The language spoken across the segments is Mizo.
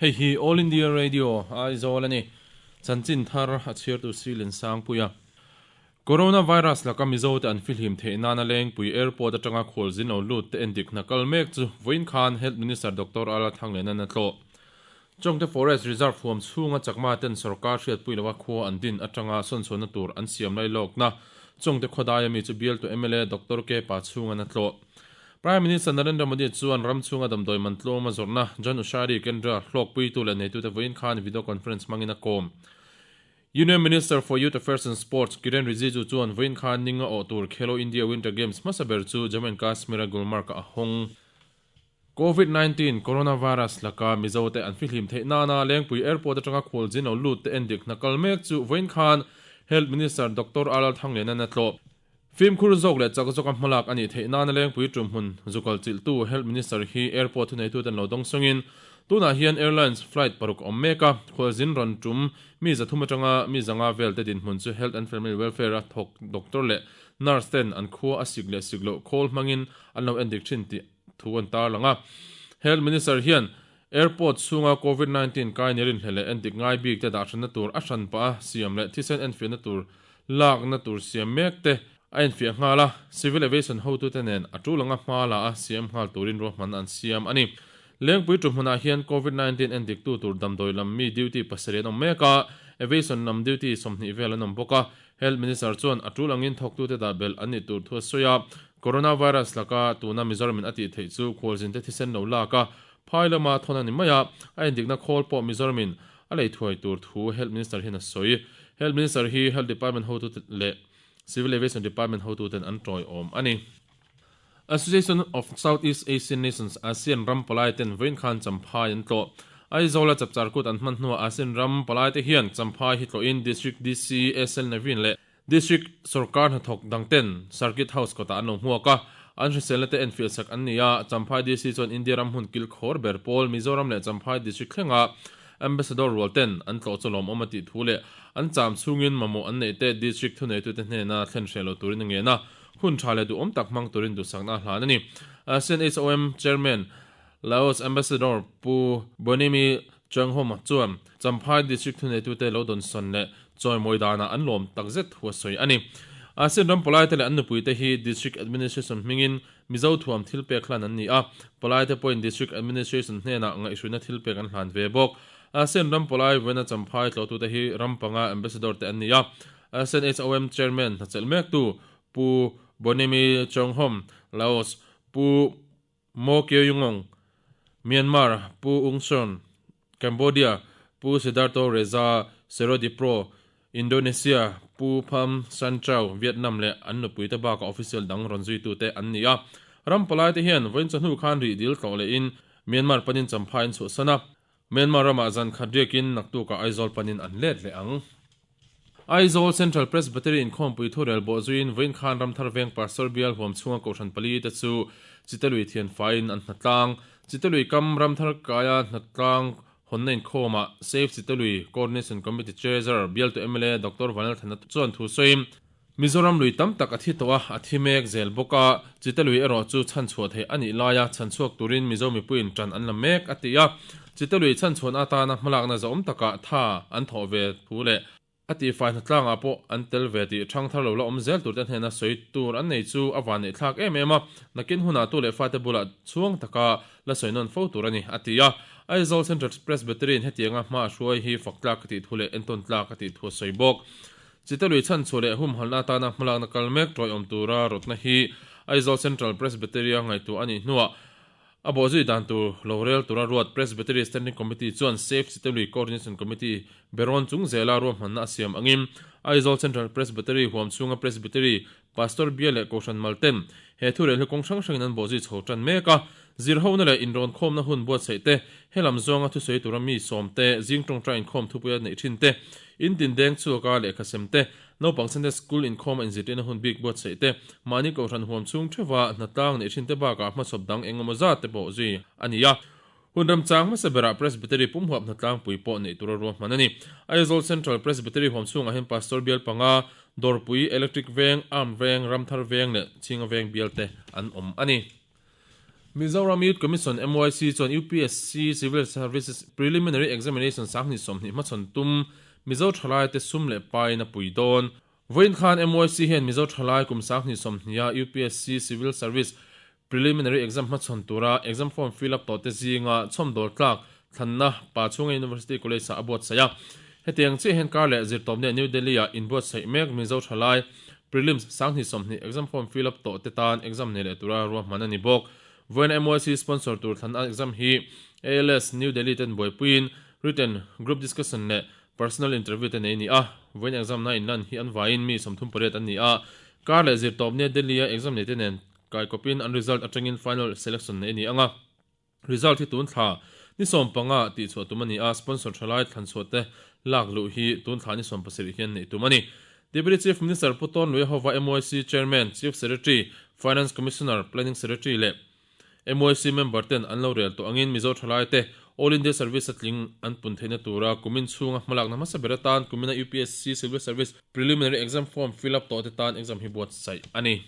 Hei hi All India Radio, Aizawl a ni. Chanchin thar a chhiartu Silin Sangpuia. Coronavirus laka Mizote an fihlim theih nana Lengpui Airport atanga khualzin lo lut te endik hna kal mek chu vawiin khan Health Minister Doctor Ala Thanglena'n a tlawh. Chawngte Forest Reserve huam chhunga Chakma ten sorkar hriatpui loa khua an din atanga sawnchhuahna tur an siam lailawkna Chawngte khawdaia mi chu bialtu mla Doctor K Pachhunga'n a tlawh. Prime Minister Narendra Modi chuan ram chhunga damdawi man tlawm a zawrhna Jan Aushadhi Kendra hlawkpuitu leh neitute vawiin khan video conference hmangin a kawm. Union Minister for Youth Affairs and Sports Kiren Rijiju chuan vawiin khan ninga awh tur Khelo India Winter Games hmasa ber chu Jammu and Kashmir-a Gulmarg-ah a hawng. Covid 19, Coronavirus, laka Mizote an fihlim theih nana Lengpui Airport atanga khualzin lo lut te endik hna kal mek chu vawiin khan Health Minister Doctor Alal Thanglena'n a tlawh. Fimkhur zawk leh chak zawka hmalak a nih theih nana Lengpui tumhmun zukal chilhtu Health Minister hi airport thuneituten lo dawng sawngin tunah hian airlines flight paruk a awm mek a, khualzin rawn tum mi 300 atanga mi 500 vel te dinhmun chu Health and Family Welfare a thawk doctor leh nurse ten an khua a sik leh sik loh khawl hmangin an lo endik thin tih thu an tarlang a. Health Minister hian Airport chhunga Covid 19 kai ni rinhleh leh endik ngai bik te dahhranna tur a hran pah a siam leh thisen enfiahna tur lakna tur siam mek te a enfiah nghal a, Civil Aviation hotute nen a tul anga hma la a siam nghal turin ruahmanna an siam a ni. Lengpui tu hmunah hian Covid 19 endiktu tur damdawi lam mi duty pasarih an awm mek a, Aviation lam duty 20 vel an awm bawk a. Health Minister chuan a tul angin thawktute dah belh an nih tur thu a sawi a, Coronavirus laka tuna Mizoramin a tih theih chu khualzinte thisen lo lak a, phai lama thawn a ni mai a, a indikna khawl pawh Mizoramin a lei thuai tur thu Health Minister hian a sawi. Health Minister hi Health Department hotute leh Civil Aviation Department hotuten an tawiawm a ni. Association of Southeast Asian Nations, ASEAN, ram palai ten vawiin khan Champhai an tlawh. Aizawla chapchar kut an hman hnuah ASEAN ram palai te hian Champhai hi tlawhin District DC SL Naveen leh District sawrkar hnathawk dang ten Circuit House kawtah an lo hmuak a, an hriselna te enfiah sak an ni a. Champhai DC chuan India ram hmun kil khawr ber pawl Mizoram leh Champhai District thlenga Ambassador rual ten an tlawh chu lawmawm a tih thu leh an cham chhungin mamawh an neih te District thuneitute hnena thlen hreh lo turin a ngen a. Hun tha leh duhawm tak hmang turin duhsakna a hlan a ni. ASEAN HOM Chairman, Laos Ambassador Pu Bonimi Changhoma chuan Champhai District thuneitute lo dawnsawn leh chawimawi danah an lawm takzet thu a sawi a ni. ASEAN ram palaite leh an nupuite hi District Administration hmingin Mizo thuam thilpek hlan an ni a, palaite pawhin District Administration hnenah ngaihhruina thilpek an hlan ve bawk. ASEAN ram palai vawiina Champhai tlawhtute hi ram panga Ambassador te an ni a, ASEAN HOM Chairman hnachelh mektu Pu Bonimi Chonghom, Laos, Pu Mo Kyoyungong, Myanmar, Pu Ung Son, Cambodia, Pu Sidarto Reza Serodipro, Indonesia, Pu Pham San Chau, Vietnam leh an nupuite bakah official dang rawn zuitute an ni a. Ram palaite hian vawiin chawhnu khan rih dil tlawh lehin Myanmar panin Champhai an chhuahsan a. Myanmar ramah zan khat riakin naktukah Aizawl panin an let leh ang. Aizawl Central Presbytery inkhawmpui thurel bawh zuiin vawiin khan Ramthar Veng Pastor Bial huam chhunga Kohhran pali te chu Chitelui thianfaiin an hnatlang. Chitelui kam Ramthar kaia hnatlang hawnna inkhawmah Save Chitelui Coordination Committee Treasurer bialtu mla Doctor Vanlalthana chuan thu sawiin, Mizoram lui tam tak a thi tawh a, a thi mek zel bawk a, Chite lui erawh chu chhanchhuah theih a nih laia chhanchhuak turin Mizo mipuiin ṭan an la mek a ti a. Chite lui chhanchhuahna atana hmalakna zahawm takah tha an thawh ve thu leh a tihfai hnatlangah pawh an tel ve tih ṭhangthar lo la awm zel turte hnena sawi tur an nei chu a van neihthlak em em a, nakin hunah tu leh fate bulah chhuang taka la sawi nawn fo tur a ni a ti a. Aizawl Central Presbytery-in hetianga hma a hruai hi fak tlak ka tih thu leh entawn tlak a tih thu a sawi bawk. Chitelui chhanchhuah leh humhalhna atana hmalakna kal mek tawiawm tura rawtna hi Aizawl Central Presbytery-a ngaihtuah a nih hnuah a bawhzui dan tur lo rel tura ruat Presbytery Standing Committee chuan Save Chitelui Coordination Committee berawn chung zela ruahmanna a siam angin Aizawl Central Presbytery huam chhunga Presbytery Pastor Bia leh Kohhran Malten he thurel hi kawng hrang hrangin an bawhzui chho tan mek a. Zirhona leh inrawnkhawmna hun buatsaih te, helam zawnga thusawi tura mi sawm te, zing tawngtai inkhawm thupuia neih thin te, in tin deng chhuaka lehkha sem te, naupang Sunday School inkhawma inzirtirna hun bik buatsaih te, mahni kohhran huam chhung theuha hnatlang neih thin te bakah hmachhawp dang engemaw zat te pawh zui a ni a. Hun ramchang hmasa berah Presbytery pumhuap hnatlangpui pawh neih tura ruahman a ni. Aizawl Central Presbytery huam chhungah hian Pastor bial panga, Dawrpui, Electric Veng, Armed Veng, Ramthar Veng leh Chhinga Veng bial te an awm a ni. Mizoram Youth Commission, MYC, chuan UPSC Civil Services Preliminary Examination 2020 hmachhawn tum Mizo thalaite sum leh pain a pui dawn. Vawiin khan MYC hian Mizo thalai kum 2020 a UPSC Civil Service Preliminary Exam hmachhawn tura exam form fill up tawhte zinga chhawmdawl tlak thlanna Pachhunga University College-ah a buatsaih a. Hetiang chiah hian kar leh zirtawpnia New Delhi-ah inbuatsaih mek Mizo thalai Prelims 2020 exam form fill up tawhte tan exam nei leh tura ruahman a ni bawk. Vawiin MYC sponsor tur thlanna exam hi ALS New Delhi ten buaipuiin written, group discussion leh personal interview te nei a ni a. Vawiin exam na inlan hi an vaiin mi 38 an ni a. Kar leh zirtawpnia Delhi-a exam neite nen kaikawpin an result atangin final selection nei a ni ang a. Result hi tun thla ni 15 tih chhuah tum a ni a, sponsor thalai thlan chhuah te lak luh hi tun thla ni 17 hian neih tum a ni. Deputy Chief Minister Pu Tawn Luihova, MYC Chairman, Chief Secretary, Finance Commissioner, Planning Secretary leh MYC member ten an lo rel tawh angin Mizo thalai te All India Service a tling an pun theihna tura kumin chhunga hmalakna hmasa ber atan kumina UPSC Civil Service Preliminary Exam Form fill up tawh te tan exam hi buatsaih a ni.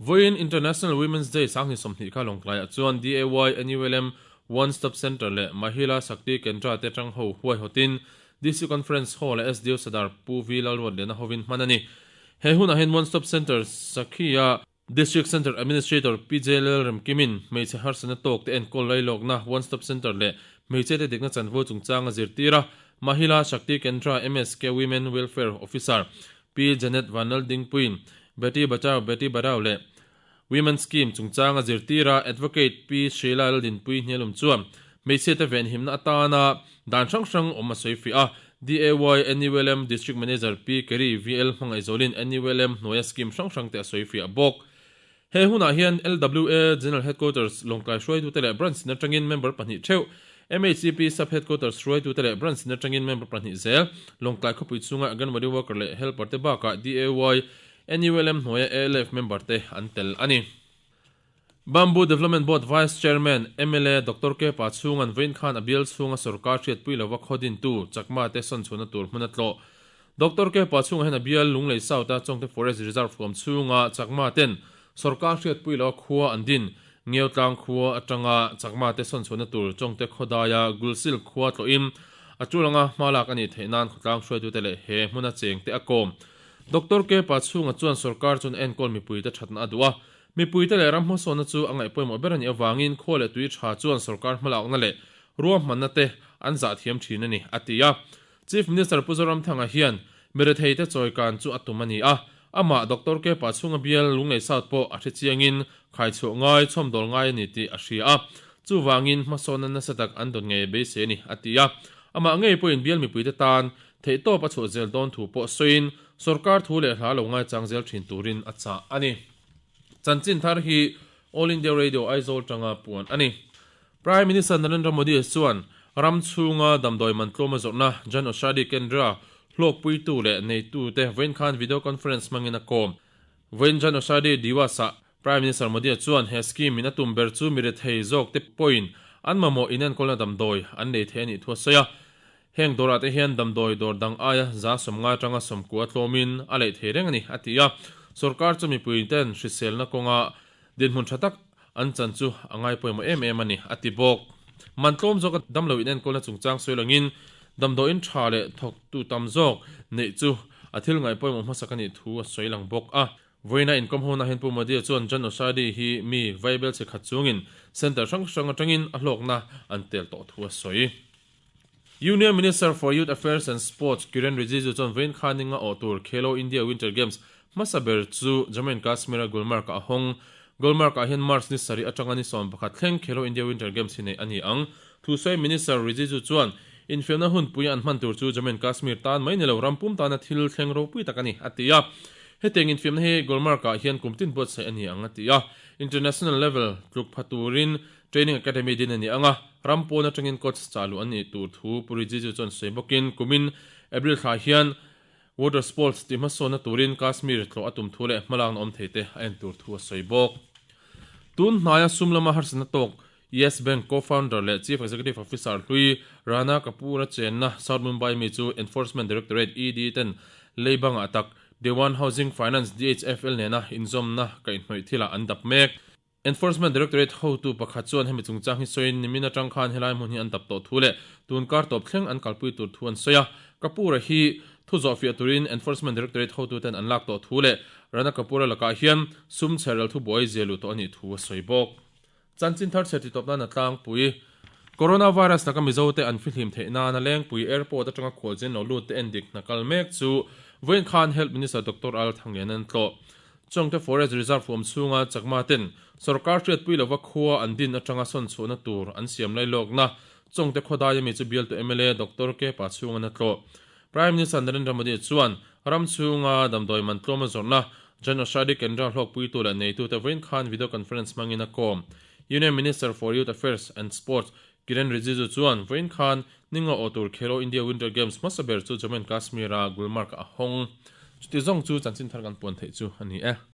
Vawiin International Women's Day 2020 kha Lawngtlaiah chuan DAY NULM One Stop Centre leh Mahila Shakti Kendra te tang ho huaihawtin DC Conference Hall ah SDO Sadar Pu V Lalruatliana hovin hman a ni. He hunah hian One Stop Centre Sakhia District Centre Administrator Pi J Lalremkimin hmeichhe harsatna tawk te enkawl lailawkna One Stop Centre leh hmeichhe te dikna chanvo chungchang a zirtir a, Mahila Shakti Kendra MSK Women Welfare Officer Pi Janet Vanlaldingpuiin Beti Bachao Beti Padhao leh Women Scheme chungchanga zirtira Advocate Pi Sheila Laldinpui hnialum chuan hmeichhiate venhimna atana dan hrang hrang awm a sawi fiah a. DAY NULM District Manager Pi Kerry VL hmangaihzawlin NULM hnuaia scheme hrang hrangte a sawi fiah bawk. He hunah hian LWA General Headquarters Lawngtlai hruaitute leh Branch sin atangin member pahnih theuh, MHCP Sub Headquarters hruaitute leh Branch sin atangin member pahnih zel, Lawngtlai khawpui chhunga Anganwadi Worker leh Helper te bakah DAY, NULM hnuaia ALF member te an tel a ni. Bamboo Development Board Vice Chairman, mla Doctor K Pachhunga'n vawiin khan a bial chhunga sorkar hriatpui lova khaw dintu Chakma te sawnchhuahna tur hmun a tlawh. Doctor K Pachhunga hian a bial Lunglei South a Chawngte Forest Reserve huam chhunga Chakma ten sorkar hriatpui lova khua an din Ngeutlang khua atanga Chakma te sawnchhuahna tur Chawngte khawdaia Gulsil khua tlawhin a tul anga hma lak a nih theih nan khawtlang hruaitute leh he hmuna chengte a kawm. Doctor K Pachhunga chuan sorkar chuan a enkawl mipuite thatna a duh a, mipuite leh ram hmasawnna chu a ngaih pawimawh ber a nih avangin khua leh tui tha chuan sorkar hmalakna leh ruahmanna te an zah thiam thin a ni, a ti a. Chief Minister Pu Zoramthanga hian miretheite chawikan chu a tum a ni a, amah Doctor K Pachhunga bial Lunglei South pawh a hre chiangin khaichhuah ngai, chhawmdawl ngai a ni tih a hria a, chuvangin hmasawnna nasa tak an dawn ngei beisei a ni, a ti a. Amah ngei pawhin bial mipuite tan theihtawp a chhuah zel dawn thu pawh sawiin sorkar thu leh hla lo ngaichang zel thin turin a chah a ni. Chanchin thar hi All India Radio Aizawl tanga puan a ni. Prime Minister Narendra Modi chuan ram chhunga damdawi man tlawma zawrhna Jan Aushadhi Kendra hlawkpuitu leh neitute vawiin khan video conference hmangin a kawm. Vawiin Jan Aushadhi Diwas-ah Prime Minister Modi chuan he scheme in a tum ber chu mi rethei zawkte pawhin an mamawh inenkawlna damdawi an nei thei a nih thu a sawi a. Heng dawrah te hian damdawi dawr dang aia 90 atanga 90 tlawmin a leih thei reng a ni, a ti a. Sorkar chu mipuiten hriselna kawnga dinhmun tha tak An chan chu a ngai pawimawh em em a ni, a ti bawk. Man tlawm zawka damlo inenkawlna chungchang sawi langin damdawiin tha leh thawktu tam zawk neih chu a thil ngaih pawimawh hmasak a nih thu a sawi lang bawk a. Vawiina inkawm hona hian Pu Modi-a chuan Jan Aushadhi hi mi vaibel chhe khat chungin centre hrang hrang atangin a hlawkna an tel tawh thu a sawi. Union Minister for Youth Affairs and Sports Kiren Rijiju chuan vawiin khan ninga awh tur Khelo India Winter Games hmasa ber chu Jammu and Kashmir-a Gulmarg-ah a hawng. Gulmarg-ah hian March ni sarih atanga ni 11 thleng Khelo India Winter Games hi neih a ni ang. Thusawi Minister Rijiju chuan infiamna hunpui an hman tur chu Jammu and Kashmir tan mai ni lo ram pum tana thil thleng ropui tak a ni, a ti a. Hetiang infiamna hi Gulmarg-ah hian kum tin buatsaih a ni ang, a ti a. International level tluk pha turin Training Academy din a ni ang a, ram pawn atangin coach chah luh an nih tur thu Pu Rijiju chuan sawi bawkin kumin April thla hian Water Sports tih hmasawnna turin Kashmir tlawh a tum thu leh hmalakna awm thei te a en tur thu a sawi bawk. Tun hnaia sum lama harsatna tawk Yes Bank co-founder leh Chief Executive Officer hlui Rana Kapoor-a chenna South Mumbai mi chu Enforcement Directorate, ED, ten lei bangah tak Dewan Housing Finance, DHFL, nena inzawmna kaihhnawih thilah an dap mek. Enforcement Directorate hotu pakhat chuan hemi chungchang hi sawiin nimin atang khan helai hmun hi an dap tawh thu leh tun kar tawp thleng an kalpui tur thu an sawi a. Kapoor-a hi thu zawhfiah turin Enforcement Directorate hotuten an lak tawh thu leh Rana Kapoor-a lakah hian sum chherrel thubuai zia luh tawh a nih thu a sawi bawk. Chanchin thar chhe titawp nana tlangpui. Coronavirus laka Mizote an fihlim theih nana Lengpui Airport atanga khualzin lo lut te endik hna kal mek chu vawiin khan Health Minister Doctor Al Thanglian an tlawh. Chawngte Forest Reserve huam chhunga Chakma ten sorkar hriatpui lova khua an din atanga sawn chhuahna tur an siam lailawkna Chawngte khawdai ami chu bialtu mla Doctor K Pachhungan a tlawh. Prime Minister Narendra Modi chuan ram chhunga damdawi man tlawma zawrhna Jan Aushadhi Kendra hlawkpuitu leh neitute vawiin khan video conference hmangin a kawm. Union Minister for Youth Affairs and Sports Kiren Rijiju chuan vawiin khan ninga aw tur Khelo India Winter Games hmasa ber chu Jammu and Kashmir-a Gulmarg a hawng. Chuti zawng chu chanchin thar kan puan theih chu a ni e.